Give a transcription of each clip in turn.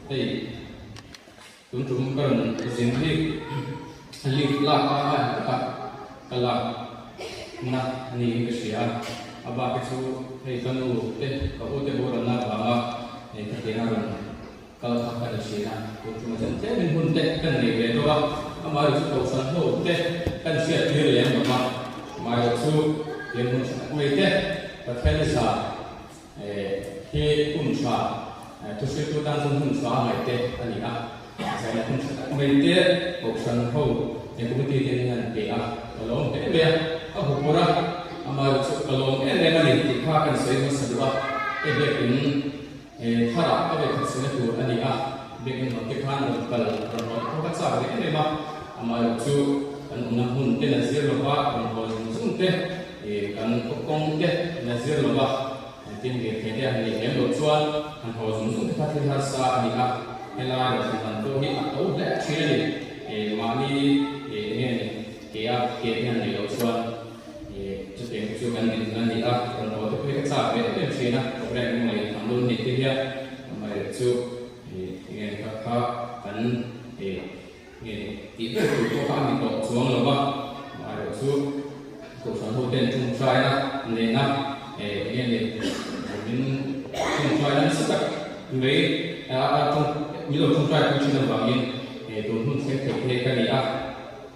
Hei tun tum ka rawn zin bik leave lak a a ni tak a, ka lak na a niin ka hria a, a bak hi chu hei ka nu te ka u te boral na avanga hei ka tiang a rawn kal kha ka ni thin a, tun tumah chuan tlemin hun te kan nei ve deuh a, amaherawh chu kohhran ho te kan hriat tir lem lo va, amaherawh chu tiang hun tha tak mai te Pathian i zah hi hun tha thuhriltu tan chuan hun tha a ngaih te a ni a, zaina hun tha tak mai te kohhran ho committee te hian an pe a, ka lawm hle mai a, ka huphurh a, amaherawh chu ka lawm em em a ni tih kha kan sawi hmasa duh a, hei biakin He tharah ka ve khat sina tur a ni a, biakinn lam te khan rawn kal rawn haw te pawh ka chak ve em em a, amaherawh chu kan awmna hmun te na zir lova rawn haw zung zung te, kan khaw kawng te na zir lova tin lirthei te han neih lem loh chuan han haw zung zung te kha thil harsa a ni a, helai rawn thlen dan pawh hi a to hle thin a ni, mahni enge ni ke a ke te han neih loh chuan. Chutiang te chu kan dinhmun a ni a, rawn haw te pawh hi ka chak ve em em thin a, programme emaw leh inthlan dawn hnih te hian amaherawh chu enge ni kha kha kan nge ni tih ber tur pawh kha a ni tawh chuang lo va, amaherawh chu Kohhran ho ten tawngtaina nena enge ni min tawngtaina nasa tak mai min lo tawngtai pui thin avangin tun hun thleng thei te ka ni a.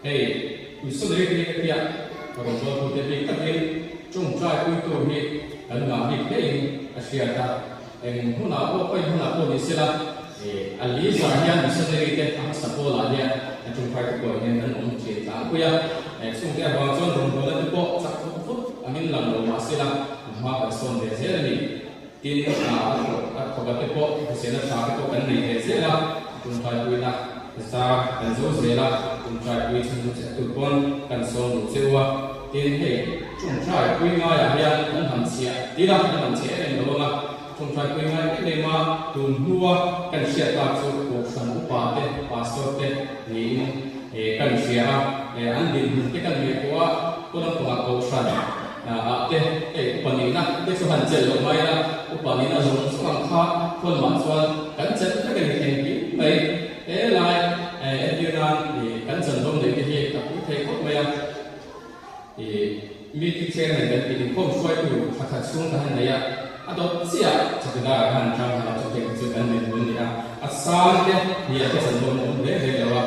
Hei, missionary te hi ka tia, ka rawn dawn thu te bik takin tawngtai puitu hi kan ngah bik hlein a hriat a, eng hmunah pawh khawi hmunah pawh ni sela, a li zah hian missionary te a hmasa pawlah hian a tawngtai te pawh hian kan awm thin tlangpui a, chungte avang chuan rawngbawlna te pawh chak thawk thawk angin lang lo mah sela, hma kan sawn ve zel a ni. Tin, a thawk a te pawh hrisêlna tha te pawh kan nei ve zel a, tumṭaipuina zar kan zo zel a, tumṭaipui chhan chu che tur pawn kan sawm duh che u a. Tin, hei ṭawngṭaipui ngaiah hian kan han chhiah tir a, kan han chhiah em em lo ang a, ṭawngṭaipui ngai em em a, tun hnua kan hriat tak chu Kohhran upa te, Pastor te niin kan hria a, an dinhmun te kan ngaihtuah a, pawn lampangah Kohhran Ah te, hei upa nihna te chu han chelh loh mai la, upa nihna zawng zawng ang kha khawnmah chuan kan chelh vek a ni engkim mai. He lai entir nan kan chanvo neih te hi a pui thei khawp mai a. Ih meeting chairman kan tih inkhawm hruaitu thla khat chhung ka han nei a, a dawt chiah chawkidar ah khan tang han a chutiang te chu kan din hun a ni a, a sang te hnial te chanvo an awm hle hle lo a,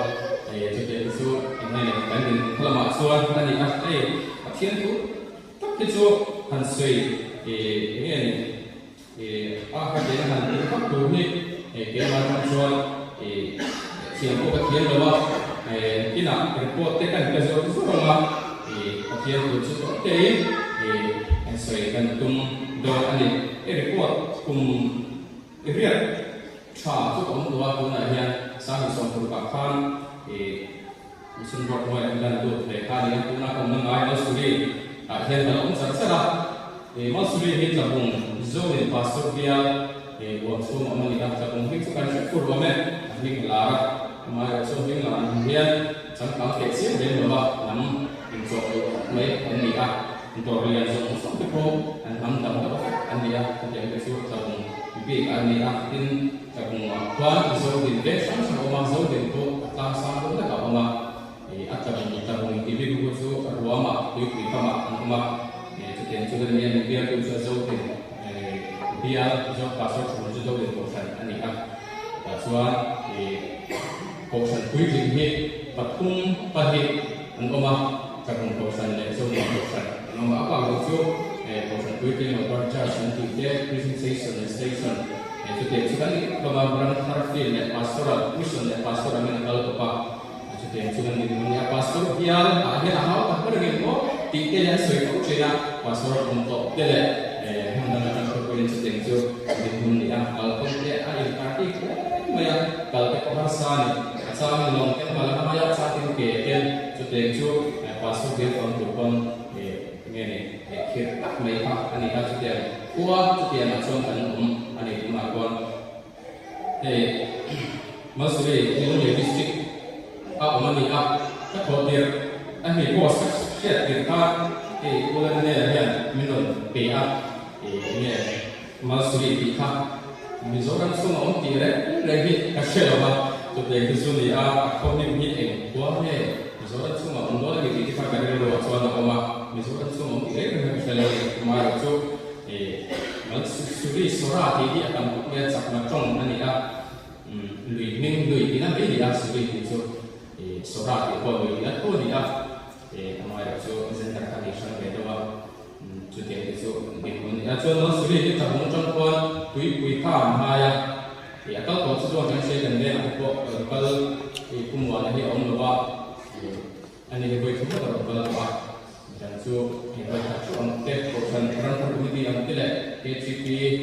chutiang te chu eng nge kan din hun khaw lamah chuan a ni a, hei. Pathian thu tak hi chu han sawi eng nge ni a ka tihna han tih vak tur hi keimah atang chuan thiam pawh ka thiam lo a, inah report te kan pe zawk zawk ang a, Pathian thu chu tawh tein han sawi kan tum dawn a ni. I report kum riat tha chu ka awm tawh a, tunah hian 2016 ah khan Mission Board hnuaiah hian lan lut ve kha a ni a, tuna ka awmna ngai Malsuri ah hian ka la awm char char a. Ih Malsuri hi Tlabung Zoin Pastor bial ih huam chhung a awm a ni a, Tlabung hming chu kan hre fur awm e, a hming a lar a, amaherawh chu hming lar ang hian changkang teh chiam lem lo va, hnam inchawh duh khawp mai an ni a, dawr lian zawng zawng te pawh an hnam dang deuh vek an ni a, chutiang te chu Tlabung bik a ni a, tin. Ka hmuhah khuan Zodin veng hrang hrang a awm a, Zodin pawh a tlang sang deuh hlek a awm a, ih a tlabung tlabung tih bik pawh chu a ruamah tuipui kamah an awm a, ih chutiang chu kan nia min bialtu chu a Zodin ih bial Zo Pastor Thuhmun chu Zodin Kohhran a ni a, tah chuan ih Kohhran puitling hi pathum pahnih an awm a, Tlabung Kohhran leh Zodin Kohhran an awm a, a bak zawk chu ih Kohhran puitling lo bar Church an tih te, Prison Station leh Station. Hei chutiang chu kan nih hlawm a, ram thar field leh pastoral, mission leh pastor angin a kal tawp a, chutiang chu kan nih hlawm a ni a, pastor bial ah hian a hau tak ber angin maw tih te leh an sawi fo thin a, pastor a awm tawh te leh hmun dang atang khawpuiin chutiang chu dinhmun ni a, kal kawng te a in party hle mai a, kal te pawh harsa a ni, a changin lawng ten kal a hmai a, changin ke ten chutiang chu pastor bial fang tur pawn Nge ni, eh khirh tak mai kha a ni a, chutiang khua chutiangah chuan kan awm a ni tunah chuan hei Malsuri Milonglei District a awm a ni a, ka thawh tirh a hmi post ka hriat tirh khan hei U Lananela hian min rawn pe a, eh enge Malsuri tih kha. Mizoram chhunga awm tih reng reng hi ka hre lo va, chutiang te chu ni a, a khaw hming hi eng khua nge Mizoram chhunga awm dawn a ni tih te kha ka rilru ah chuan a awm a, Mizoram chhunga awm tih reng reng hi ka hre lo a ni. Amaherawh chu Malsuri Sora tih hi a tam khawp mai a, chakma tawng a ni a, lui hming lui tihna mai a ni a, Suri tih chu Sora tih pawh lui tihna tho a ni a, amaherawh chu gender kha a ni hrang ve deuh a. Chutiang te chu dik hun a ni a. Chuan Malsuri hi tlahmung atang khuan tuipui kha an hai a, ih a kal tawh chu chuan kan hria kan vengah te pawh rawn kal ih Pu Muana hi a awm lo va, ih a ni hi vawi thum ngawt a rawn kal tawh a. Midang chu ih vawi khat thu ang te, Kohhran Ramthar Committee ang te leh KTP ih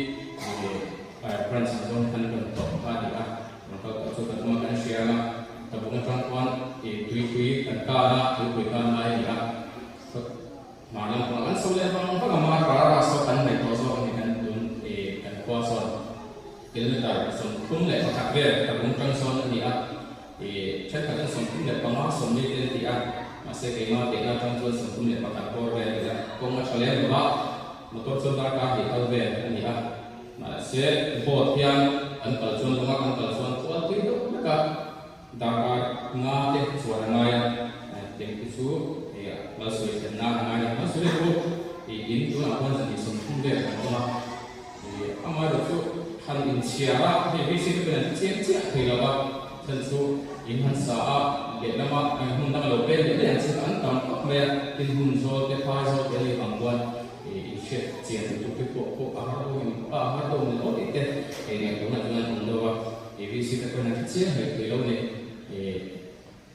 branch ang zawng khan rawn tawh kha a ni a. Rawn kal tawh chu kan awm a kan hria ang a, tlahmung atang khuan ih tuipui kan kar a, tuipui khan lai a ni a. Hmar lampang an so leh vang vang a, mar ral ral saw kan ngaih tawh zawk a ni kan tun i kan khua sawn kilometer 31 vel ka bung tang sawn a ni a, i thenkhat chuan 35 40 te an ti a, mahse keimah tehna atang chuan 31 bawr vel a ni a, kawng a tha lem lo va, motor chuan darkar hnih kal vel a ni a, mahse boat hian kan kal chuan lawng a kan kal chuan kual tui deuh vek a. Darkar nga te chuan a ngai a, tiang te chu Malsawia thlenna a ngai a ni. Malsawia chu in tunah khuan zan 30 vel kan awm a, amaherawh chu han inchhiar a, hei VC te pawhin an hre chiang chiah thei lo va, chhan chu in han sa a, lehlama hmun dang a lo peng leh daih ang chu an tam khawp mai a, tin hmun zawl te phai zawl te an nih vang chuan inhriat chian lutuk te pawh pawh a har dawn a har dawn ni lo tih te ngaihtuahna chuan an awm deuh a. ABC te pawhin an hre chiang hle thei lo ni.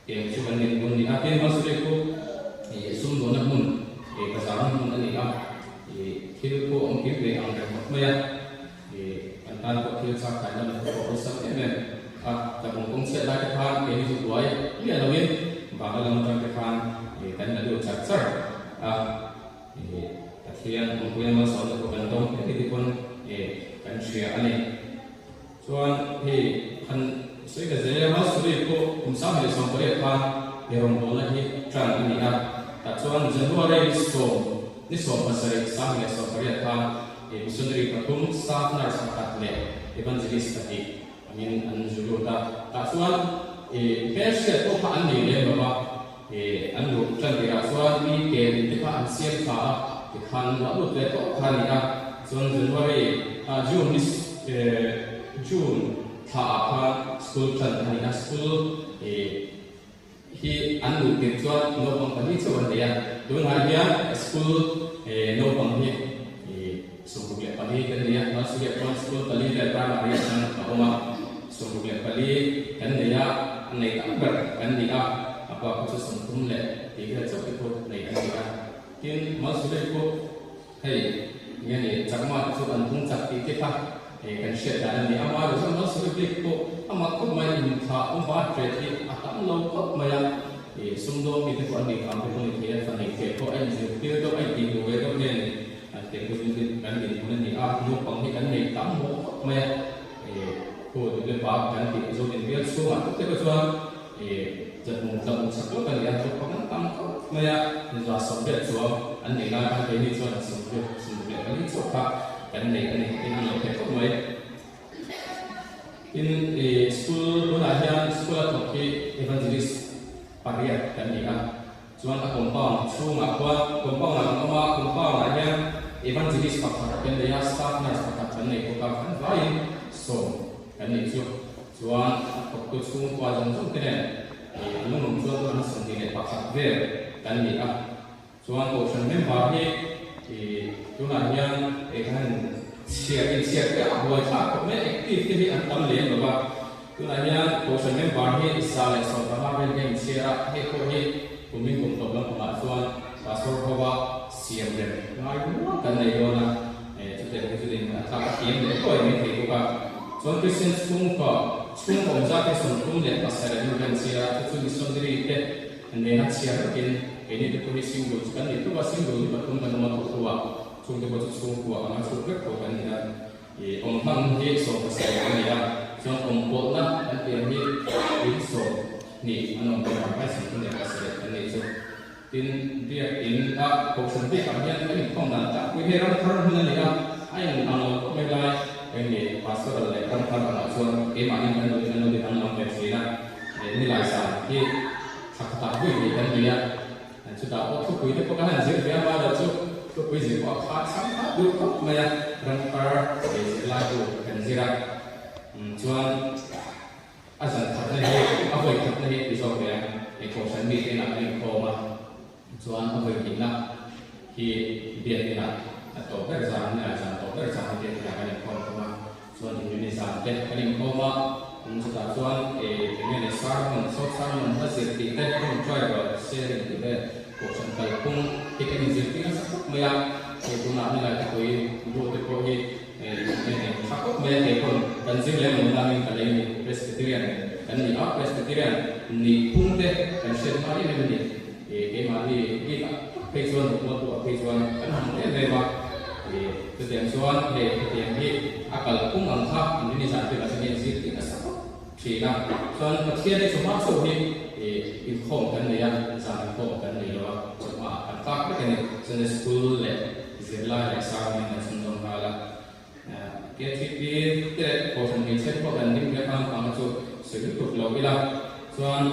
Tiang chu kan nen dawn ni a. Tin, Malsuri khu sumdawnna hmun, bazarna hmun a ni a. Thil pawh awm kim ve ang reng khawp mai a. Kan tan pawh thil chak thaina lam te pawh awlsam em em a. Tlabung kawng chhiat lai te khan keini chu buai miah loin vana lam atang te khan kan la lut char char a. Pathian awmpuina malsawmna pawh kan dawng hle ni te pawn kan hria a ni. Chuan hei han sawi ta zel a, Malsuri pawh kum 1018 khan he rawngbawlna hi tan a ni a, tah chuan January ni sawm ni 17 1018 khan he missionary pathum, staff nurse pakhat leh evangelist pahnih angin an zu lut a, tah chuan hmelhriat pawh kha an nei lem lo va, an luh tan tirah chuan mi kel in te kha an siam tha a, tikhan an luah lut ve tawh kha a ni a. Chuan January ah June ni June thla ah khan school tan a ni a, school hi an luh tirh chuan naupang pahnih chauh an nei a, tunah hian school naupang hi 64 kan nei a, Malsuriah chuan school pali vel primary ah chuan a awm a, 64 kan nei a, a nei tam ber kan ni a, a bak hi chu 30 leh tih vel chauh te pawh nei an ni a, tin Malsuriah pawh Hei, nge ni, Chakma te chu an tung chak tih te kha kan hriat dan a ni. Amaherawh chuan Malsuri bik pawh a mak khawp mai, inthlah awm va ṭet hi a tam lo khawp mai a. Sumdawng mi te pawh an nih vang te pawh ni thei a, fa neih ṭet pawh a inzirtir deuh, a intihhmuh ve deuh nge ni, an tel te chu kan dinhmun a ni a. Naupang hi kan nei tam mawh khawp mai a, khu duh le bak kan tih Zodin bial chhungah te pawh chuan Tlabung tlabung chak lawk a ni a, naupang an tam khawp mai a, 120 chuang an nei lai khan keini chuan 80 64 chauh kha kan nei a ni, tin an lo thei khawp mai. Tin, school tunah hian school a thawk hi Evangelist pariat kan ni a, chuan a compound chhungah khuan compound ah kan awm a, compound ah hian Evangelist pakhat kan nei a, staff nurse pakhat kan nei bawk a, kan vaiin sawm kan nih chu. Chuan a thawktu chhungkua zawng zawng te nen an lungawm chuan chuan 21 vel kan ni a. Chuan Kohhran member hi tunah hian kan han chhiar inchhiar te a buai thlak khawp mai a, active te hi an tam lem lo va. Tunah hian Kohhran member hi 115 vel hian inchhiar a, hei pawh hi kumin kum tawp lampangah chuan Pastor hova siam rem ngai nual kan nei dawn a. Chutiang hi chu din a tlak a thiam leh hluai mai thei bawk a. Chuan Kristian chhungkaw chhung awm zat hi 37 an ven chhiar a, chu chu missionary te nena chhiar vekin keini te pawh hi single chu kan ni tluk a, single ni pathum kan awm a thawk hnuah chhungte pawh chu chhungkua anga chhuk vek tho kan ni a. Awm hlang hi 17 a ni a, chuan awm pawlhna kan tih ang hi in 20 an awm bawk ang, hei 37 kan nih chu. Tin, biak in a Kohhran biakah hian kan inkhawm dan tlangpui hi ram thar hmun a ni a, a in ang lo khawp mai lai. Eng nge pastoral leh ramthar angah chuan keimahni kan lo in an lo ti danglam ve thin a, nilai zan hi thla khatah vui hnih kan nei a, chutah pawh thupui te pawh kan han zir ve a, mahla chu thupui zir pawh a khat chhang khat duh khawp mai a, ramthar leh zirlai bu kan zir a, chuan a zan khatna hi a vawi khatna hi ti zawk ve a, kohhran mite inah kan inkhawm a. Chuan a vawi hnihna hi biakinah a tawp ber zan, nilai zan tawp ber zan hi biakinah kan inkhawm thung a, chuan inrini zan te kan inkhawm a, chutah chuan eng nge ni sermon, short sermon hla zir tih te, tawngtai rual sharing tih te, kohhran kalphung hi kan inzirtir nasa khawp mai a, hei tunah nilai te pawh hi bu te pawh hi eng nge ni tha khawp mai a, kei pawn kan zir lem lo nangin ka lei ni, Presbyterian kan ni a, Presbyterian nih phung te kan hriat hma em em a ni. Keimahni bikah tak phei chuan hmuhmualtu ah phei chuan kan hmu em em a, chutiang chuan hei hetiang hi a kalphung ang kha an rin zan te kan hian zir tih nasa khawp thin a, chuan Pathian hi chawhma chauh hi inkhawm kan nei a, zan inkhawm kan nei lo a, chawhma ah kan tlak vek a ni, Sunday school leh zirlai leh sermon in kan chhunzawm nghal a, KTP te leh Kohhran hmeichhe te pawh kan ding ve khan panga chu sawi lutuk lo ila chuan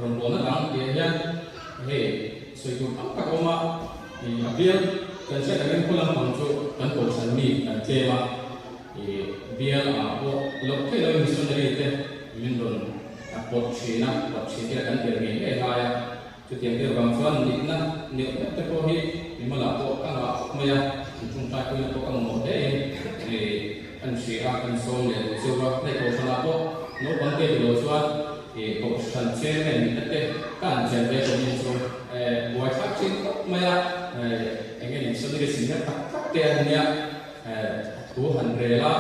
rawngbawlna dang tih ah hian hei sawi tur tam tak a awm a, a bial kan hriat angin khaw lampang chu kan Kohhran mi kan tlem a, bial ah pawh loh theih loin missionary te min rawn pawt thin a, pawt thin ila kan tel ngei ngei lai a. Chutiang deuh vang chuan nihna neuh neuh te pawh hi mimalah pawh ka ngah khawp mai a, an tawngtai puina pawh ka mamawh hle in an hria a, kan sawm leh duh zeuh a. Hei kohhranah pawh naupang te tilo chuan kohhran chairman nihna te ka han chelh ve tawh in chu buaithlak thin khawp mai a, eng nge ni missionary senior tak tak te an nia thu han rel a.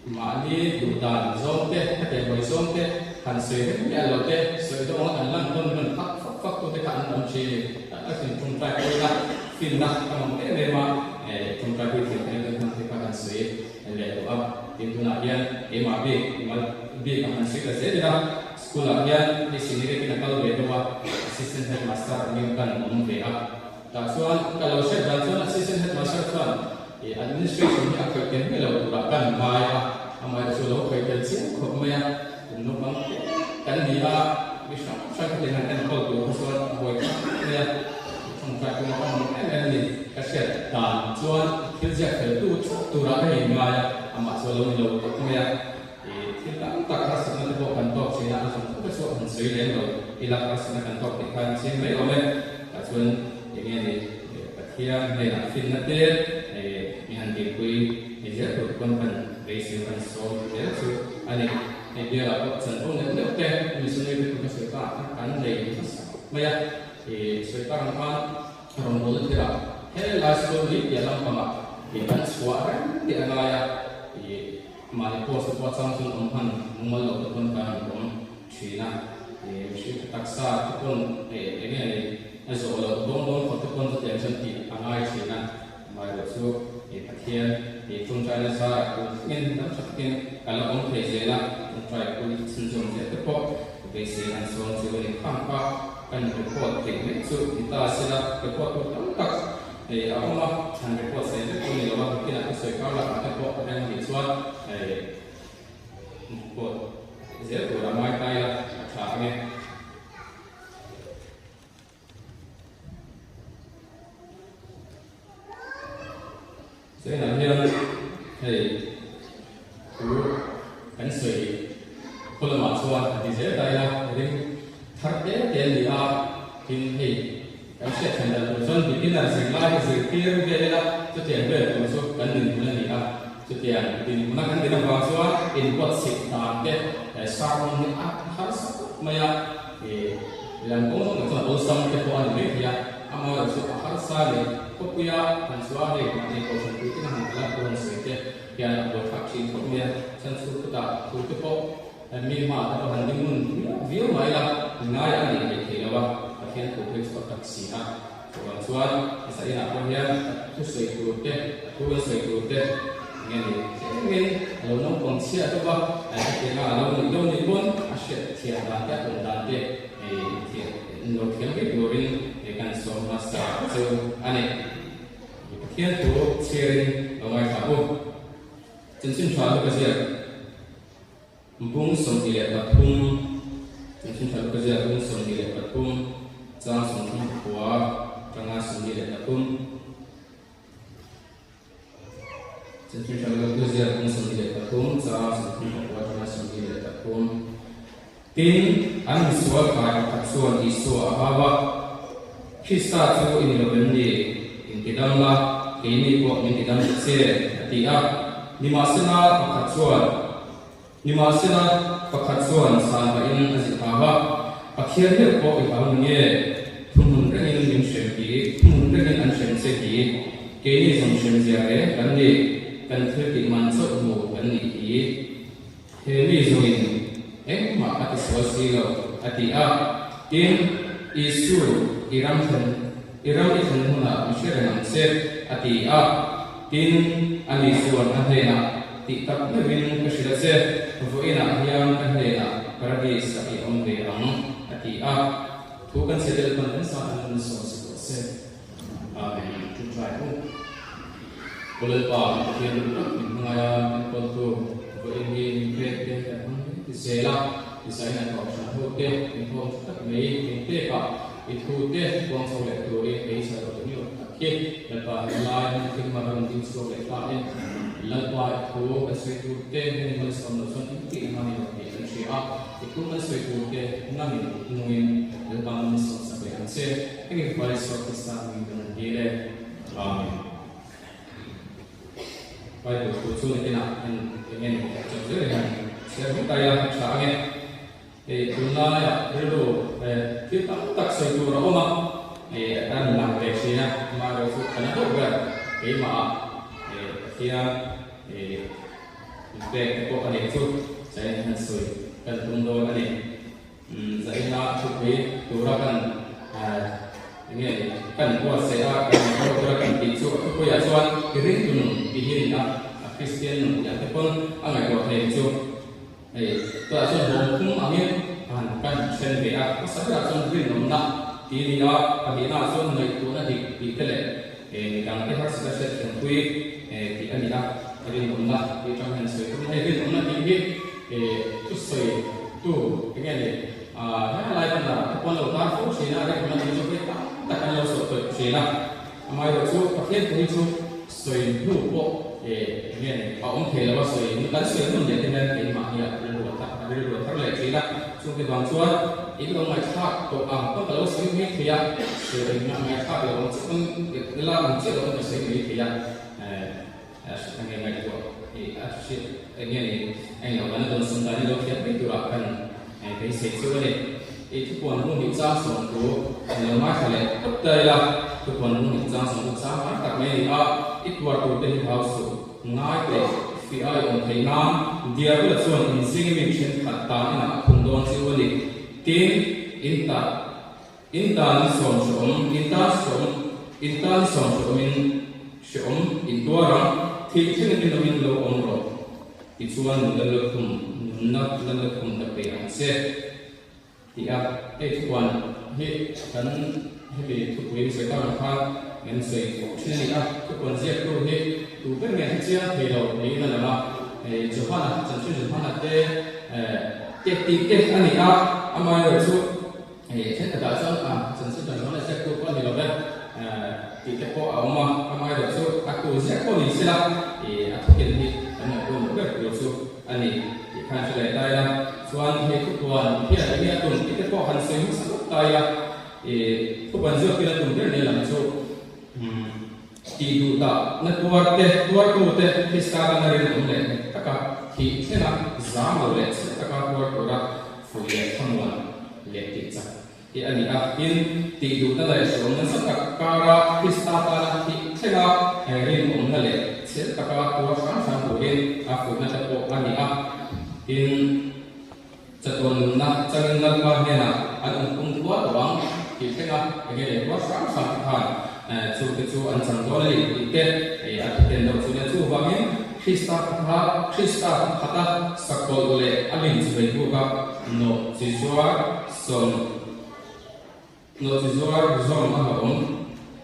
Mahni duh dan zawng te, ka teh hawi zawng te, han sawi reng miah lo te, sawi dawng a kan lan tawn rawn phak fak fak tu te kha an awm thin a ni. Tak takin tawngtai pawina finna ka mamawh em em a, tawngtai pui thiam te kan hman te kha kan sawi leh duh a. Tin tunah hian keimah bik, mal bik a han sawi ta zel ila, school ah hian hei senior in a kal ve deuh a, assistant headmaster angin kan awm ve a. Tah chuan ka lo hriat dan chuan assistant headmaster chuan Ih administration hi a khawih tel miah lo turah kan ngai a, amaherawh chu lo khawih tel chiang khawp mai a, kum naupang te kan ni a, mi hrang hrang khatiang han enkawl tur kha chuan a buai khawp mai a, tawngtai pawh a awm em em a ni. Ka hriat dan chuan thil ziak fel tu theuh turah ka inngai a, amah chu a lo ni lo khawp mai a, ih thil tam tak harsatna te pawh kan tawk thin a, a zawng te chu a han sawi lem lo, ila harsatna kan tawk tih khan chiang mai awm e, tah chuan eng nge ni. Pathian hnenah finna te mi han dinpui ni zel tur pawn kan beisei kan sawm zel chu a ni. Hei bialah pawh chanvo neuh neuh te missionary te pawh ka sawi ta kha kan nei hmasa khawp mai a. I sawi tak ang khan rawngbawlna thilah he lai school hi piah lampangah i kan chhuah reng tih a ngai a. I mahni post te pawh chang chuan awm hman mumal loh te pawn kan awm thin a. I mihring taksa te pawn eng nge ni A zawh loh dawn dawn khawp te pawn chutiang chuan tih a ngai thin a, amaherawh chu i Pathian i tawngtai nasa tun thlengin dam tha takin ka la awm thei zel a, tawngtai pui chhunzawm zel te pawh beisei an sawm chu a ni khang kha kan report theih mai chu ni ta sela report tur tam tak hei a awm a, han report sawi vek pawh ni lo a, nakinah ka sawi kar lakah te pawh reng a nih chuan hei report zel tur a ngai ta ila a tha ang e. China hian hei thu kan sawi khaw lamah chuan a ti zel ta ila ring thar te te a ni a, tin hei kan hriat thlen dan tur chuan beginner zirlai hi zirtir vel ila chutiang vel tur chu kan dinhmun a ni a, chutiang dinhmuna kan din avang chuan inbuatsaih dan te sermon hi a harsa khawp mai a. Lam kawng zawng tak chuan awlsam te pawh a ni mai thei a, amaherawh chu a harsa leh khawpuia han chhuah a hei mahni kohhran pui te han kal a thu han sawi te hian a buaithlak thin khawp mai a, chhan chu khutah thu te pawh mi hmaah te pawh han ding ngun viau viau mai la ngai a nih theih thei lo a, Pathian thu phei chu a tak si a, chuvang chuan sa inah pawh hian thu sawi tur te a thu an sawi tur te eng nge ni thlengin a lo naupang chhiah deuh a, hetianga a lo nih deuh nih pawn a hriat thiam dan te a awm dan te hei lo thiam vek turin kan sawm hmasa chu a ni. Pathian thu chhiarin lo ngaithla u. Chanchin tha Luka ziak bung 23 Chanchin tha Luka ziak bung 23 chang 39 tanga 23. Chanchin tha Luka ziak bung 23 chang 39 tanga 23. Tin, an misual kai pakhat chuan Isua a hau a, Krista chu i ni lo em ni? Intidam la, keini pawh min tidam ta che, a ti a. Nimahsela pakhat chuan Nimahsela pakhat chuan chhan pahin a zi hau a, Pathian meuh pawh i hau ni nge? Thuhmun rengin min hrem hi, thuhmun rengin an hrem che hi, keini zawng hrem zia reng kan ni, kan thil tih man chauh hmu kan nih hi. He mi zawngin engmah a tisual si lo, a ti a. Tin, Isu, i ram thlen, i ram i thlen hunah mi hre reng ang che, a ti a. Tin, ani chuan a hnenah, Tih tak meuhin ka hrilh a che, vawiinah hian ka hnenah Paradis-ah i awm ve ang, a ti a. Thu kan chhe tel pawn kan sa an nun sawn si tawh se. Amen. Ṭawngṭai u. Aw Lalpa, mi Pathian duh tak min hmangaih a, enkawltu vawiin hi min pek te kan hmang hle ti zel a, Isaia kohhran ho te inkhawm tha tak mai min pek a, i thu te puang chho leh turin kei chhe lo ni awm tak hi Lalpa he lai hmun thilma rawn ding chhuak leh ta e. Lalpa i thu kan sawi tur te heng malsawm lo chuan engtin a ni lo tih kan hria a, i thu kan sawi tur te nangin nungin Lalpa malsawm sak leh ang che. Heng i fapa Isua Krista hmingin kan han dil e. Amen. Bible thu chu nitinah en eng nge ni chawp zel hian chhiar vek aia a tha ange. Hei tunlaiah rilru thil tam tak sawi tur a awm a, hei a rawn lang ve thin a, amaherawh chu ka la deuh ber keimahah Pathian inpek te pawh a nih chu chain han sawi kan tum dawn a ni. Zaina thupui tura kan eng nge ni kan buatsaih a, kan inkhawm tura kan tih chu a thupuiah chuan i ringtu nun tih hi a ni a, a Kristian nun tih ang te pawn a ngaihtuah thei chu hei tunah chuan bawm phung angin a han kan then ve a, hmasa berah chuan rinawmna tih a ni a, pahnihnaah chuan ngaihtuahna dik tih te leh midang te harsatna hriatthiampui tih a ni a, rinawmna tih atang hian sawi tum a, hei rinawmna tih hi Thusawi tu enge ni he lai hmana te pawn lo tar fo thin a, rinawmna tih chu vawi tam tak an lo sawi tawih thin a, amaherawh chu Pathian thu hi chu sawi hnu pawh enge ni a awm thei lo a, sawi kan sawi hmun leh te hian keimahni ah rilru a thar rilru a thar leh thin a, chungte vang chuan in lo ngaihthlak tawh ang pawn ka lo sawi mai thei a, sawi ngaihthlak lo ang chiah pawn la ang chiah lo pawn ka sawi mai thei a. Enge ngaihtuah hi a hriat enge ni eng lo kan dawn sum dan i lo hriat mai turah kan beisei chu a ni. I thupuan bung hi chang sawm thu an lo ngaithla leh phawt ta ila, thupuan bung hi chang sawm thu chang ngai tak mai a ni a, i tuar tur te hi hau suh ngai teh fiah i awm theih nan Diabula chuan inzing mi thenkhat tan inah a phun dawn chu a ni. Tin, in ta In tan sawm hreawm, in tan hreawm, in tan sawm hreawmin hreawm in tuar ang, thih thlengin rinawmin lo awm rawh. Tichuan nunna lukhum, nunna la lukhum ka pe ang che. Ti a, hei thupuan hi kan hemi thupui sawi tak ang khan kan sawi fo thin a ni a, thupuan ziaktu hi tu ber nge hre chiang thei lo niin a lang a, hei Johana, chanchin Johana te te tih te a ni a, amaherawhchu, Hei thenkhatah chuan a chanchin tan chuan a ziaktu pawh a ni lo ve tih te pawh a awm a, amaherawh chu a tu ziak pawh ni sela a thuken hi kan ngaihtuah ber tur chu a ni tih khan hre leh ta ila. Chuan hei thupuan hian enge a tum tih te pawh han sawi hmasa lawk ta ila, thupuan ziaktu in a tum ber ni lam chu tih duh dah na tuar te, tuartu te Krista tana rinawm leh nghet taka thih thlenga zam lo leh chhe taka tuar tura fuih leh thlamuan leh tih chak hi a ni a. Tin, tih duhna leh hreawm nasa tak kara Krista tana thih thlenga rinawmna leh chhel taka tuar hram hram turin a fuihna te pawh a ni a. Tin, chatuan nunna changin Lalpa hnenah an awm kum khua tawh ang tih thlenga enge leh tuar hram hram te khan chute chu an chang dawn a ni tih te a thuten deuh chu nia. Chuvangin, Krista kha Krista khata sakawlh leh a lim chuvei buk a, Nawh chi zuar sawm Nawh chi zuar zawm a hlauhawm.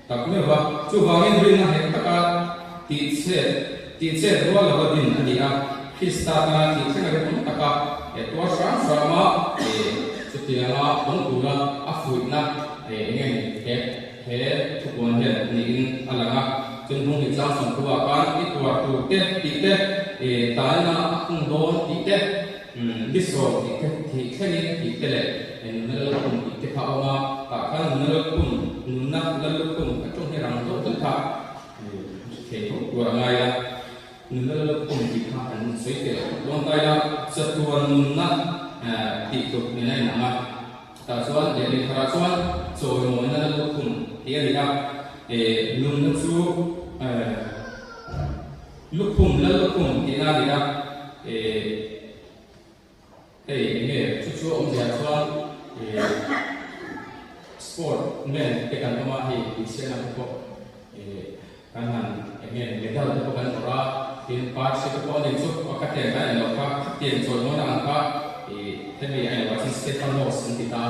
Tak meuh va, chuvangin rinna nghet taka tihchhet tihchhet rual lova din a ni a, Krista tana thih thleng a rinawm taka tuar hram hram a, chutianga awm tura a fuihna eng nge ni he he thupuan hian niin a lang a. Chun hung hi tlang sawmthua khan i tuar tur te tih te, taina a khung dawn tih te, Ni sawm tih te thih thlengin tih te leh nunna lallukhum tih te kha a awm a, tah khan nunna lallukhum, nunna lallukhum a tawng hi rang deuh deuh kha thei tho tur a ngai a, nunna lallukhum tih kha an sawi tel dawn ta ila, chatuan nunna tih tluk nen a inang a, tah chuan lehling kharah chuan chawimawina lallukhum tih a ni a, nunna chu. Lukhum, Lal lukhum tihna a ni a, eh, hei eng nge chu chu a awmzia chuan eh, sport man te kan awm a, hei insiamna te pawh eh, kan han eng nge medal te pawh kan awrh a, tin parsi te pawh a nih chu khatiang kan en loh kha, khatiang chawimawina ang kha eh, hemi a en loh ah chuan Stephanos an ti ta,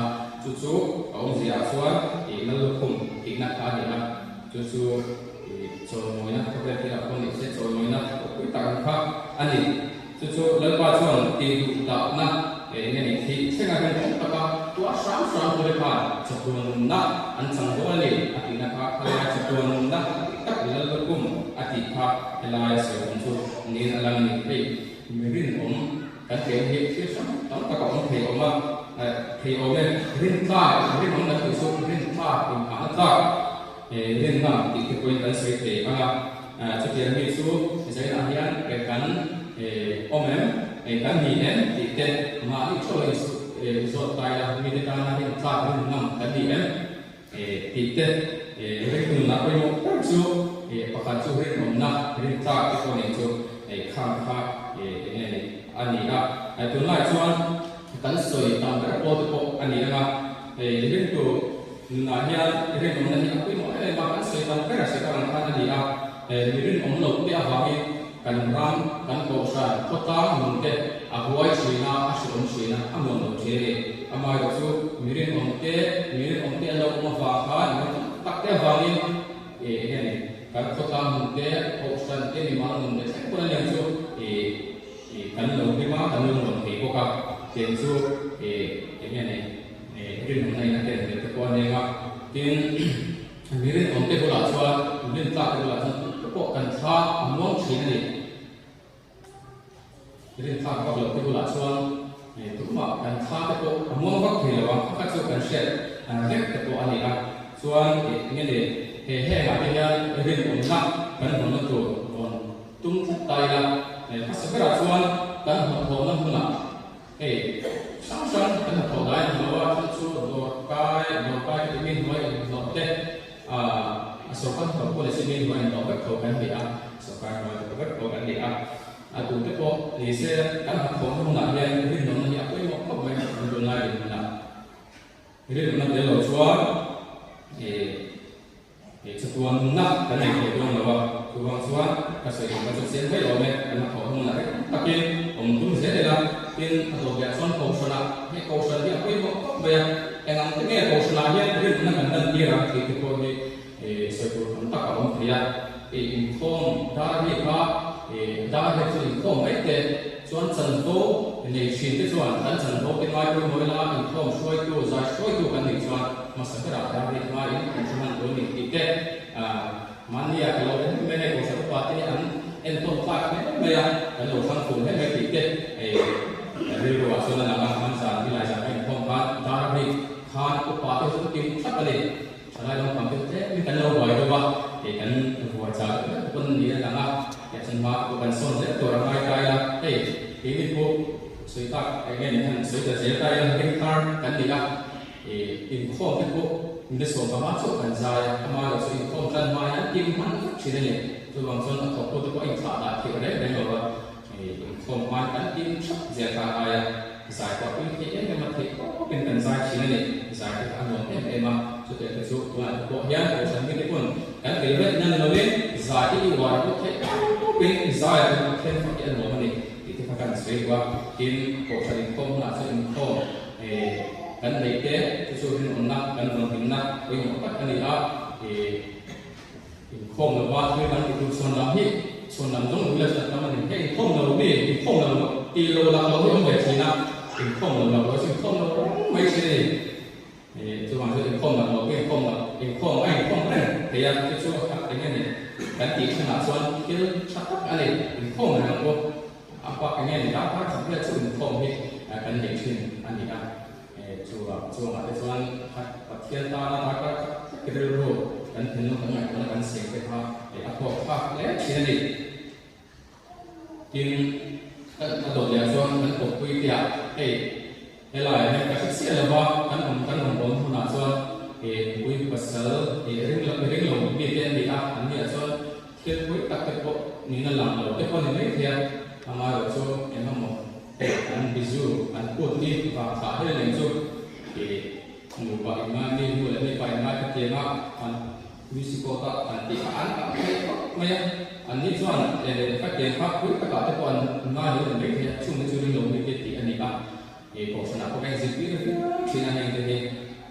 chu chu a awmzia ah chuan eh, Lal lukhum tihna kha a ni a, chu chu. Chawimawina khawvel thilah pawh ni se chawimawina ropui tak ang kha a ni. Chu chu Lalpa chuan tih duh dahna eng nge ni thih thlenga rinawm taka tuar hram hram ture khan chatuan nunna an chang dawn a ni a tihna kha khalai chatuan nunna a tih tak Lal lukum a tih kha helai a sawi awm chu niin a lang a ni. Hei mi rinawm kan tih ang hi thil hrang tam tak a awm thei awm a, thei awm e, rintlak rinawm kan tih chu rintlak inhahna tlak. Rinna tih te pawhin kan sawi thei ang a, chutiang mi chu zainah hian kan awm em, kan ni em tih te mahni theuh a inzawt ta ila, mite tana rin tlak rin ngam kan ni em tih te ringnunah pawimawh ber chu pakhat chu rinawmna rin tlak te pawh nen chu khang kha eng nge ni a ni a. Tunlai chuan kan sawi tam ber pawl te pawh a ni ang a, ringtu Nunah hian rinawmna hi a pawimawh em em a, kan sawi tam ber a sawi tak ang khan a ni a, mi rinawm loh te avangin kan ram, kan kohhran, khawtlang nun te a huai thin a, a hreawm thin a, a nuam lo thin a ni. Amaherawh chu mi rinawm te, mi rinawm te an lo awm avang khan, mi rinawm tak te avangin eng nge ni, kan khawtlang nun te, kohhran te, mimal nun te thleng pawn a niang chu kan lo hlim a, kan lo nuam thei bawk a, tiang chu eng nge ni. Rinawmna in a ken hmel te pawh a neng a, tin mi rinawm te bulah chuan mi rintlak te bulah chuan te pawh kan thla a muang thin a ni. Rintlak vak loh te bulah chuan tumah kan thla te pawh a muang vak thei lo a, pakhat chu kan hriat vek te pawh a ni a, chuan eng nge ni he hengah te hian rinawmna kan hawnna tur rawn tum tlat ta ila, hmasa berah chuan kan hnathawhna hmunah Hei, hrang hrang kan hnathawh lai ni lo a, thil chu dawrkai, dawrkai ka ti mi hnuai inhlawh te, ah, a sorkar hnathawh pawh ni se mi hnuai inhlawh vek tho kan ni a, sorkar hnuai hnathawh vek tho kan ni a, a tu te pawh ni se kan hnathawhna hunah hian rinawmna hi a pawimawh khawp mai kan tunlai dinhmunah. Rinawmna tel lo chuan, eh, Hei chatuan nunna kan nei thei dawn lo a, chuvang chuan ka sawi tum kha chu chiang mai awm e, kan hnathawh hmunah reng takin awm tum zel ila, tin a dawt leh chuan Kohhranah, hei Kohhran hi a pawimawh khawp mai a, eng ang te nge Kohhranah hian rinawmna kan lan tir ang tih te pawh hi sawi tur tam tak a awm thei a, inkhawm dar hi kha dar hi chu inkhawm mai te chuan chanvo nei thin te chuan kan chanvo te ngai pawimawh ila inkhawm hruaitu, zai hruaitu kan nih chuan Hmasa berah hian rin hmain an hre hman tur a ni tih te mahnia ka lo en mai hei Kohhran upa te hi an entawn tlak hle mai a, kan lo thlang fur hle mai tih te rilru ah chuan a lang a, hmanzan Milai zan ka inkhawm khan dar a rik khan upa te chu kim thlap a ni, thalai lampang te chu tlemin kan lo buai deuh a, hei kan vuai char deuh deuh pawn niin a lang a, hei chuan hma te pawh kan sawn zel tur a ngai ta ila, hei keini pawh sawi tak eng nge ni han sawi ta zel ta ila ring thar kan ni a. Inkhawm te pawh mite 15 chauh kan zai a, amaherawh chu inkhawm tan hma hian kim hman vek thin a ni. Chuvang chuan a thawktu te pawh a inthlah dah theih reng reng lo va, inkhawm hma hian kan kim thap zel kha a ngai a, zai pawh a pui thei em em a, theih tawpin kan zai thin a ni. Zai te kha a nuam em em a, chutiang te chu tunah te pawh hian Kohhran mite pawn kan tel vek na ni lovin zai te i uar pawh theih tawpin zai te pawh then fak hi a nuam a ni tih te kha kan sawi duh a, tin Kohhran inkhawm hunah chuan inkhawm. Kan neih te chu chu rinawmna kan vawnhimna pawimawh tak a ni a. Inkhawm lova thil kan tih tur chhuan lam hi chhuan lam zawng ila chu a tam a ni. Hei inkhawm lo mi, inkhawm lo tih lo lak lo hi awm ve thin a, inkhawm lo lak lo chu inkhawm lo reng mai thin a ni. Chuvang chuan inkhawm lak lo hi inkhawm lak, inkhawm a inkhawm reng thei a, chu chu a eng a ni kan tih thenah chuan thil tha tak a ni, inkhawm reng ang u. A bak eng nge ni darkar khat vel chu inkhawm hi kan nei thin a ni a. Chuvang chuangah te chuan Pathian tana darkar khat hlek rilru kan thinlung kan ngaihtuahna kan siam te kha a thawk thlak hle thin a ni. Tin, kan a dawt leh ah chuan kan kawppui te ah hei helaiah hian ka hre chiah lova kan awm kan rawn bawn hunah chuan nupui pasal ring ring lo mi te an ni a, an ni ah chuan thil pui tak te pawh nihna lang lo te pawh a ni mai thei a, amaherawhchu eng emaw Hei an bizu an kut ni vang thlah hle leng chu i nupa inngai mi nu leh mipa inngai ka tiang a an musical a an tih kha an tam thei khawp mai a, an ni chuan ka tiang kha pui takah te pawh an ngai lo ni mai thei a, chungte chu ring lo mi te tih a ni a, i kohhranah pawh ka inzirtir viau thin a heng te hi.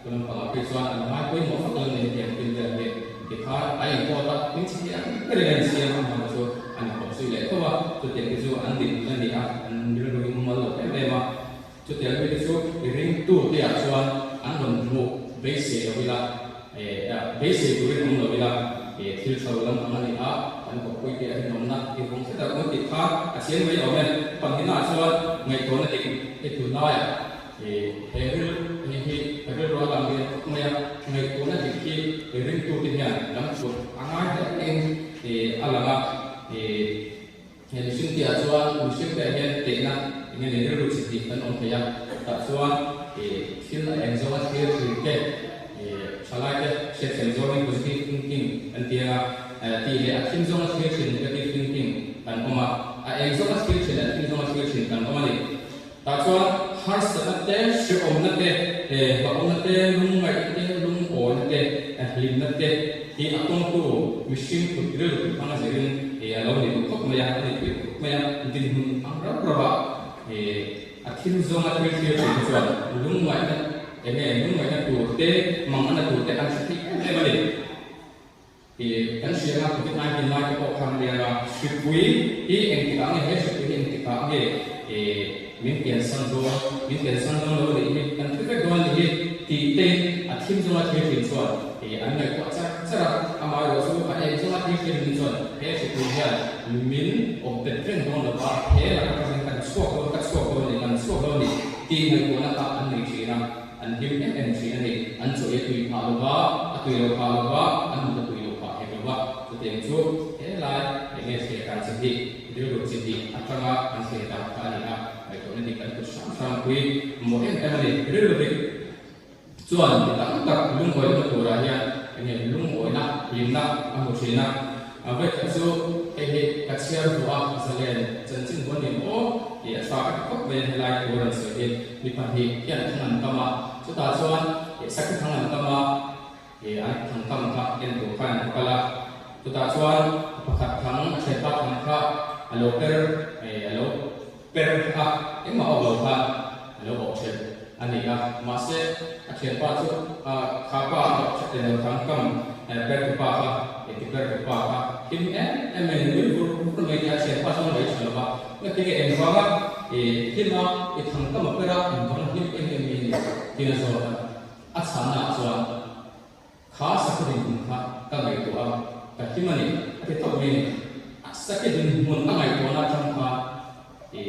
Ka lampangah phei chuan an ngai pawimawh vak lo ni hetiang thil vel hi tikhan a inpawt a, hmingchhe hi an berin a insiam a, hmang chu an inkawp zui leh tho a, chutiang te chu an dik a ni a, an rilru hi mumal lo em em a, chutiang mi te chu i ringtu te ah chuan an rawn hmuh beisei lo ila, beisei turin awm lo ila, thil tha lo lampang a ni a, kan kawppui te a rinawmna i vawng tlat ang tih kha a chiang mai awm e, pahnihna ah chuan ngaihtuahna dik i tunlaiah. He ril hi hi rilru a lang lian khawp mai a, ngaihtuahna dik hi ringtute hian kan chhut a ngai hle in a lang a. He mihring tihah chuan mihring te ah hian tehna eng nge rilru chi hnih kan awm thei a, tah chuan thil a eng zawnga thlir thin te, thalai te hriatthiam zawngin positive thinking kan ti ang a, tih leh a thim zawnga thlir thin negative thinking kan awm a, a eng zawnga thlir thin leh a thim zawnga thlir thin kan awm a ni. Tah chuan harsatna te, hrehawmna te, hlauhawmna te, lungngaihna te, lungawina te, hlimna te hi a tawngtu mihring kut rilru kut hmanga zirin a lo ni duh khawp mai a, a ni pui khawp mai a, dinhmun ang rau rau ah a thil zawnga thil thlir thin te chuan lungngaihna eng nge lungngaihna tur te, manganna tur te an hre thei em em a ni. I kan hriat a, Covid 19 lai te pawh khan nia a, hripui hi engtikah nge he hripui hi engtikah nge i min piansan dawn, min piansan dawn lo nih hi kan hre vek dawn anih hi tih te a thim zawnga thlir thin chuan i an ngaihtuah char char a, amaherawh chu a eng zawnga thlir thin min chuan he hripui hian min awm bet reng dawn lo va, he laka atangin kan chhuak dawn, ka chhuak dawn a ni, kan chhuak dawn a ni tih ngaihtuahna kha an nei thin a. An hlim em em thin a ni. An chaw i a tui phah lo va, a tui lo phah lo va, an mut a tui lo phah hek lo va. Chutiang chu helai eng nge thlir dan chi hnih, rilru chi hnih atanga an thlir dan kha a ni a, ngaihtuahna dik an kut hrang hrang pui mawh em em a ni. Rilru dik chuan mi tam tak lungawihna turah hian eng nge lungawihna, hlimna a hmu thin a. Vawikhat chu hei hi ka chhiar vuah a, zalen chanchin huan ni maw tih a tha ka ti khawp mai a, helai thu a rawn sawi hi mi pahnih hian thang an kam a, chutah chuan sakhi thang an kam a, an thang kam kha en tur khan an va kal a, chutah chuan pakhat thang a thianpa thang kha a lo per a lo per a, engmah awk lo khan a lo awk thelh a ni a, mahse a thianpa chu kha pa lo thang kam per tu pa kha ti per tu pa kha hlim em em mai nui vur vur mai nia a thianpa chuan a ngaih tha lo va, ngatinge engvanga i hlim a i thang kam a per a engvanga hlim em em mai a ni tiin a zawt a, a chhanna ah chuan Kha sakhi dinhmun kha ka ngaihtuah a, ka hlim a ni, a ti tawp mai a ni. A sakhi dinhmun a ngaihtuahna atang khan i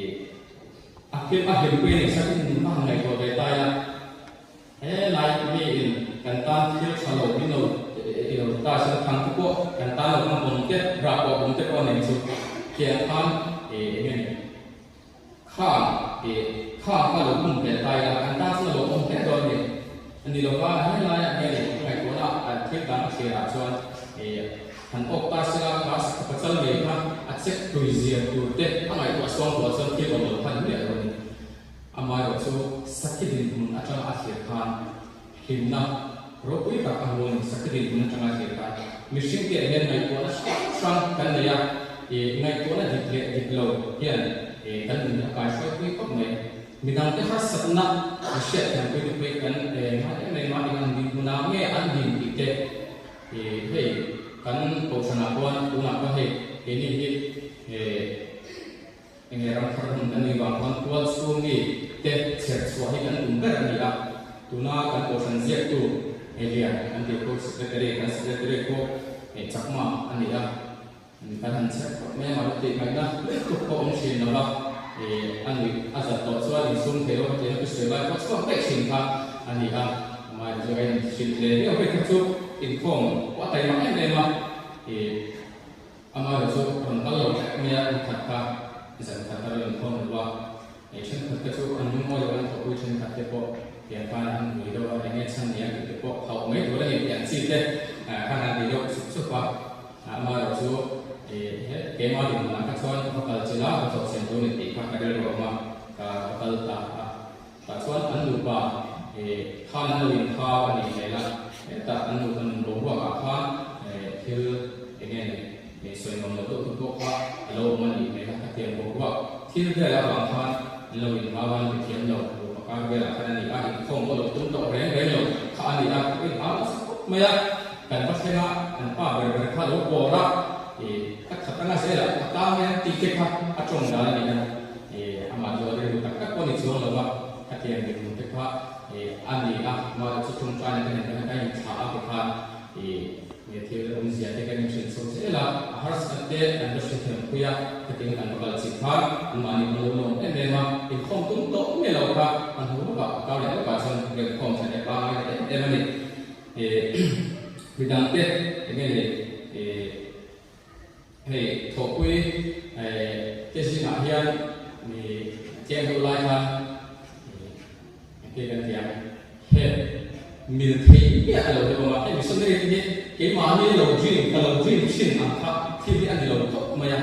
a hlim a hlimpui a ni. Sakhi dinhmun kha han ngaihtuah ve ta ila, helai miin kan tan thil tha lo min lo i lo ta se thang te pawh kan tan lo khan bawm te, rah pawh bawm te pawh a nei chu tiang khan i eng nge ni. Kha i kha kha lo hmun ve ta ila, kan tan chuan a lo awm hle dawn a ni. A ni lova, helaiah hian i ngaihtuahna a thil dang a thliarah chuan i han awk ta sela, kha sakhaw pachal ngei kha a chek tui zir tur te a ngaihtuah suang tuah chuan thil awm lo kha ni miah lo a ni. Amaherawh chu sakhi dinhmun atanga a thlir khan hlimna ropui tak a hmu a ni. Sakhi dinhmun atanga a thlir khan mihring te ah hian ngaihtuahna hrang hrang kan nei a, ih ngaihtuahna dik leh dik lo hian ih kan nun hi a kaihruai pui khawp mai. Midangte harsatna an hriat thiam pui te pawh hi kan ngai em em a, eng ang dinhmunah nge an din tih te ih. Kohhranah khuan tunah khuan hei keini hi enge ram thar hmun kan nih vang khuan tual chhung mi te chher chhuah hi kan tum ber a ni a. Tuna kan Kohhran ziaktu Lian kan tih pawh Secretary kan Secretary pawh Chakma a ni a. Kan han chher khawp mai a, mahni tih ngaihna lutuk pawh awm thin lo va, a nuih a zat tawh chuan insum thei lo hetiang a sawi lai pawh chhuak daih thin kha a ni a, amah chu a inhrilh hle viau phei kha chu inkhawm pawh a taima em em a, amaherawhchu rawn kal lo tlat mai a, nikhat kha zan khat a rawn inkhawm lo a. Hei thenkhat te chu an lungawi lo an thawhpui thenkhat te pawh tiang khan an vui deuh a, enge chhan nia tih te pawh hauh mai tur a ni tih an chi te khan an ti deuh sup sup a. Amaherawh chu he keimah dinhmunah kha chuan va kal chila va chawh chhen tur a ni tih kha ka rilru a awm a, ka va kal ta a. Tah chuan an nupa khan an lo inthau a nih hmel a, hetah an nupa nun boruakah khan thil enge ni sawi nuam lo deuh te pawh kha a lo awm a nih hmel a, khatiang boruak thil vel avang khan an lo inhau a, an ti thiam lo, nupa kar velah khan a ni a, inkhawm pawh lo tum tawh reng reng lo kha a ni a, ka inhau nasa khawp mai a, kan va thleng a, an pa ber ber kha a lo pawr a, ka that anga zelah ka tang mai ang tih te kha a tawng dan a ni a. Amah chu a rilru tak tak pawh a ni chuang lo va, khatiang dinhmun te kha a ni a, amah chu tawngtaina te nen khan a inthlah a tikhan thil awmzia te kan inhrilh chho zel a, a harsat te kan va hrethiam pui a, khatiang kan va kal chih khan anmahni kan lo lawm em em a, inkhawm tum tawh mai lo kha a hnu lawkah a kar leh lawkah chuan remkhawm tha leh pangngai ta em em a ni. Midangte enge ni. Hei thawhpui te zingah hian mi tlem deuh lai khan engtin kan ti ang, he mil thei miah lo te awm a, hei missionary te hi keimahni lo dream ka lo dream thin ang kha thil hi a ni lo khawp mai a,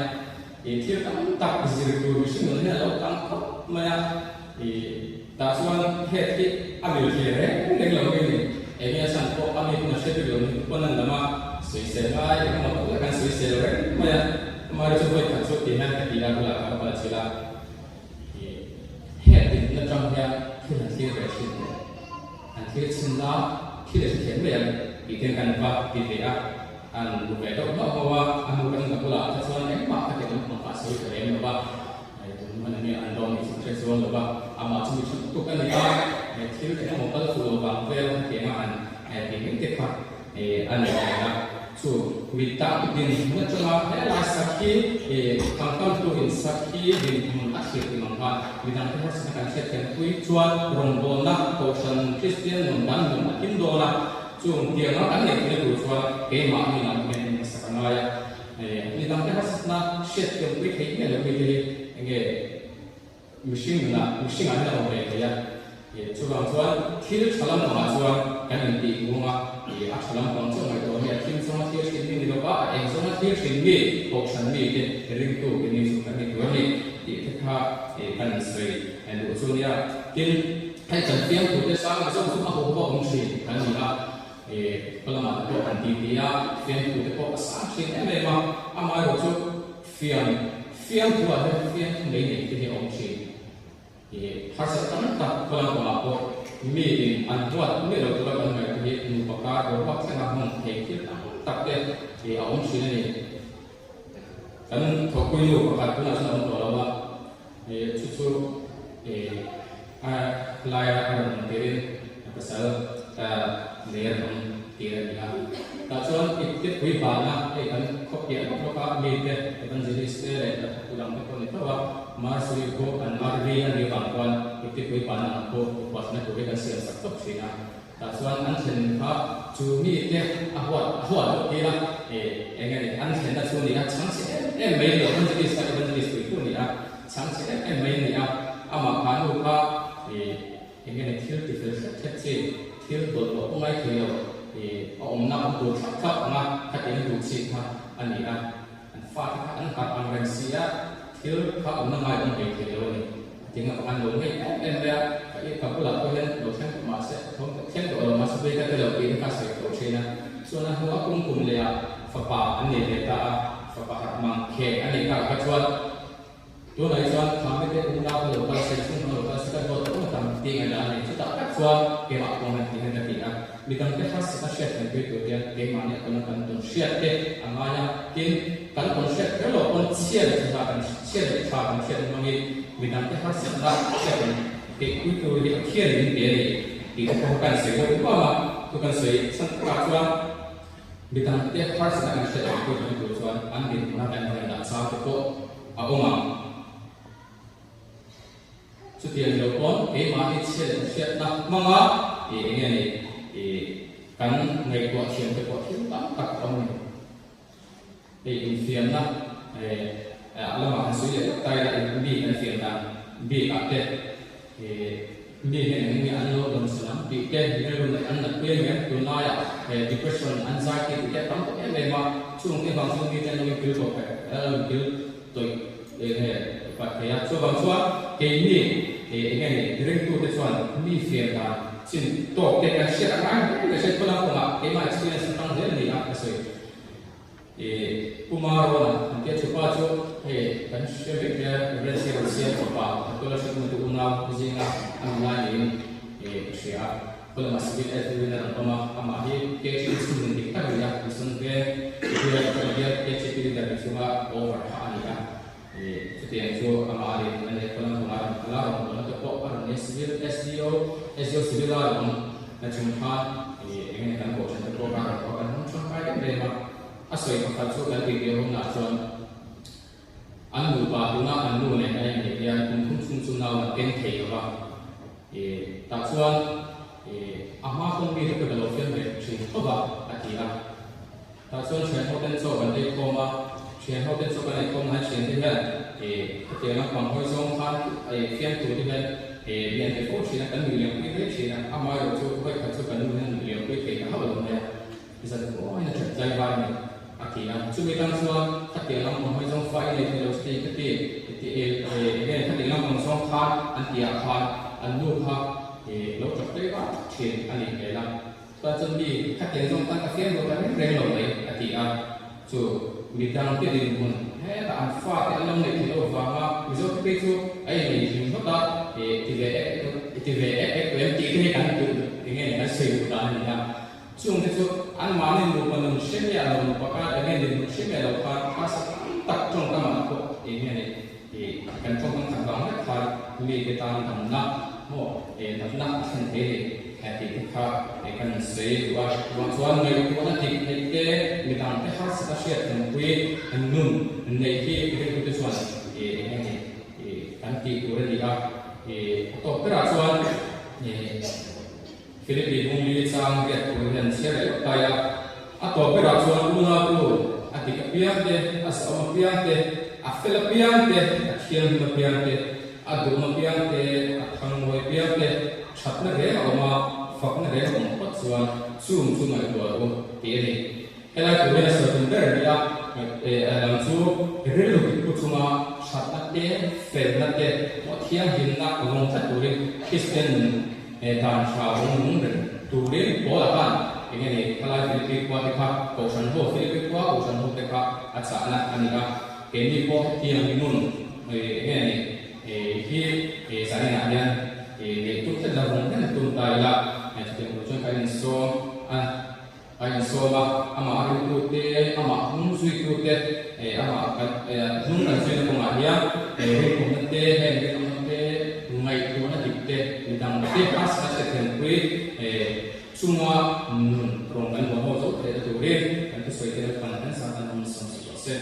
ih thil tam tak zir tur mihring nun hian a lo tam khawp mai a, ih tah chuan head hi a mil thei reng reng lo mai a ni. Enge a chhan pawh a mi hun a hre bik lo ni pawn an lam a, sawisel ngai engemaw tak lek an sawisel reng mai a, amaherawh chu vawi khat chu ti hian ka ti a bulah ka va kal chilh a, ih heng dinhmun atang hian thil han thlir ve thin teh, han thlir chhin la thil a hre thiam mai ang tih ten kan va ti ve a, an bu ve deuh hlauh hlauh a, a hnu kan ka bulah te chuan engmah ka ti lam pang kha a sawi ta lem lo va. Tun hman ania an dawng nih chu ka hre chuang lo va, amah chu mi tha lutuk a ni a, thil eng emaw kal fuh lo vang vel hetianga han tih mai te kha a ni thei a. Chu mi tak dinhmun atanga helai sakhi thangkamtu in sakhi dinhmun a thlir tih mang khan midangte harsatna kan hriat thiam pui chuan rawngbawlna Kohhran Kristian nun dan nun a him dawn a, chung tianga kan neih theihna tur chuan keimahni lam hian en hmasak a ngai a. Mi dangte harsatna hriat thiam pui theih miah lo mi te hi enge mihring nunah mihringah hian a awm ve thei a, chuvang chuan thil tha lampangah chuan kan intih hmung a, a tha lampang chu a ngaihtuah mi a thim zawnga thlir thin mi ni lova a eng zawnga thlir thin mi kohhran mi te ringtu keini chu kan ni tur a ni tih te kha kan sawi duh chu a nia. Tin, hei kan fiamthu te sang leh zawng chu a huho a awm thin kan ni a. Khaw lamah te pawh kan ti ti a, fiamthu te pawh a sang thin em em a, amaherawh chu fiam fiamthu ah hian fiamthu nei nei te hi a awm thin. Harsat tam tak khaw lam pangah pawh mi in an huat miah lo tura kan ngaih te hi nupa kar boruak thlenga hmang thei thil tam tak te a awm thin a ni. Kan thawhpui nu pakhat tunah chuan a awm tawh lo a, chu chu a laia a rawn awm tirin a pasal nei a rawn awm tir a ni a. Tah chuan ipte pui vana hei kan khaw piah lawk lawk a mite evangelist te leh hnathawktu dang te pawh ni tho a, Marsury pawh an RV a nih avang chuan ipte pui vana ang pawh huatna tur hi kan siam sak tawp thin a. Tah chuan an thlen kha chu mite a huat a huat loh tir a, eng nge ni an thlenna chu ni a, chhang chhe em em mai lo, evangelist kha evangelist pui pawh ni a, chhang chhe em em mai a ni a, amah kha nu kha eng nge ni thil ti fel hrep hrep chi, thil bawlhhlawh pawh ngai thei lo, a awmna awm tur thlap thlap anga khatiang duh chi kha a ni a. An fate kha an harh ang reng si a, thil kha awmna ngai awm ve thei lo a ni. Hetiang avang an lo ngei em em mai a, ka i ka bulah pawh hian lo thleng tawh mahse, ka thleng tawh lo mahse vei ka ti lo tih te kha a sawi tawh thin a. Chuan a hnuah kum kum leh ah fapa an nei ve ta a, fapa harh mang kheng a nei tak kha chuan Tunah hi chuan Khame te unau kha lo kal se, chhung kha lo kal se ka dawt tawh ngawt ang tih ngaihdan a nei. Chutah tak chuan keimah pawh han ti hian ka ti a. Midangte harsatna hriat thiam pui tur hian keimahni a tawna kan tawn hriat te a ngai a, tin, kan tawn hriat kher loh pawn chhia leh tha kan chhia leh tha kan hriat hmangin midangte harsatna hriat thiam pui tur hi a thian min pe a ni tih te pawh kha kan sawi deuh nuam a, chu kan sawi chhan takah chuan midangte harsatna kan hriat thiam pui tur chuan an dinhmuna kan rawn dah chang te pawh a awm ang. Chutiang lo pawn keimahni chhia leh hriatna hmanga ih eng nge ni ih kan ngaihtuah thiam te pawh thil tam tak a awm a ni. Hei infiamna eh lamah han sawi leh lawk ta ila in mi kan fiam dan bikah te ih mi hian eng nge an lo dawn sa lam tih te rilru neih an nat pui a ni em tunlaiah eh depression anxiety tih te a tam tawh em em a chung te vang chuan mite an lo inkil tawh an lo inkil tawih eng nge fat thei a. Chuvang chuan keini eng nge ni ringtute chuan mi fiam dan chin tawk te kan hriat a ngai hle mai hriat khaw lampangah keimah experience atang zel a ni a ka sawi. Ih Pu Marona an tia thupa chu hei kan hre vek hle a Reverend Siam Siam fapa Doctor Hriatna te unau zinga a ni lai niin ka hria a. Khaw lamah civil air turin a rawn awm a, amah hi KHP chhungin dik tak a ni a, Mission Veng bial atanga bial KHP leader ni chunga over kha a ni a, ih chutiang chu amah a rin a ni a, khaw lam pangah a rawn kal a, rawn hawn te pawh a rawn ni a, civil SDO SDO civil a rawn awm na chung khan ih eng nge kan kohhran te pawh kha a rawn haw a, kan hmang tangkai em em a, a sawi pakhat chu kan tih hunah chuan An nupa tuna an nu nen a inneih hian kum thum chhung chu nau an keng thei lo va, ih tah chuan ih a hma kawng mi te pawh ka lo fiam ve thin khawp a, a ti a. Tah chuan thian ho ten chaw kan ei khawm a, thian ho ten chaw kan ei khawm na hian thian te hian ih khatiang lampang hawi zawng khan ih fiam tur te hian ih mi an pe fo thin a, kan nuih liam pui hle thin a, amaherawh chu vawikhat chu kan nu hian nuih liam pui thei ta hauh lo mai a. Zan pawhin a that tlai vai a ni, a ti a. Chumi tang chuan khatiang lampang hawi zawng fa i nei thei lo che ka ti, ti e, enge khatiang lampang zawng khan an tih ah khan an nu kha lo tap tlai vak thin a nih hmel a. Chuan chuan mi khatiang zawng tan ka fiam lo ta reng reng lo mai, a ti a. Chu midang te dinhmun hetah an fate an lo neih theih loh vanga Mizo te phei chu a innei hlim hlawt a, ti ve ek ti ve ek ek em tih te hi kan duh enge ni kan sawi duh dan a ni a. Chungte chu anmahni nupa nun hre miah lo, nupa kar eng nge dinhmun hre miah lo khan hmasa tam tak tawngkam ah pawh eng nge ni tih kan tawngkam khat vang vek khan mite tan damna maw eh natna a thlen thei a ni tih te kha kan sawi duh a. Chuvang chuan ngaihtuahna dik neih te, midangte harsat a hriat hnawmpui nun neih hi ringtute chuan eng nge ni kan tih tur a ni a. A tawp berah chuan Philippi Bungli chang riat tur hian chhiar leh lawk tai a, a tawp berah chuan unautu a dik apiang te, a zahawm apiang te, a fel apiang te, a thianghlim apiang te, a duhawm apiang te, a thangmawi apiang te, thatna reng a awm a, fakna reng a awm phawt chuan chung chu ngaihtuah rawh u tih a ni. Helai tur hian a sawi tum ber a ni a, a lam chu rilru dik pu chunga thatna te, felna te, pawh thianghlimna vawng tlat turin Kristian nun dan tha vawng nung reng turin Paula khan eng nge ni helai Philippi khua te kha Kohhran ho Philippi khua Kohhran ho te kha a chahna a ni a, keini pawh hetiang nun eng nge ni hi zaninah hian neih tum tlat la vawng reng tum ta ila chutiang tur chuan kan insawm a. A insawm a, amah ringtute, amah hnung zuitute, amah kan hnung kan zuina kawngah hian rinawmna te, heng rinawmna te, ngaihtuahna dik te, midang te hmasa hrethiampui chunga nun rawng kan buai ho zo theihna turin kan thusawi te Lalpan kan zat an awm sawm sak rawh se.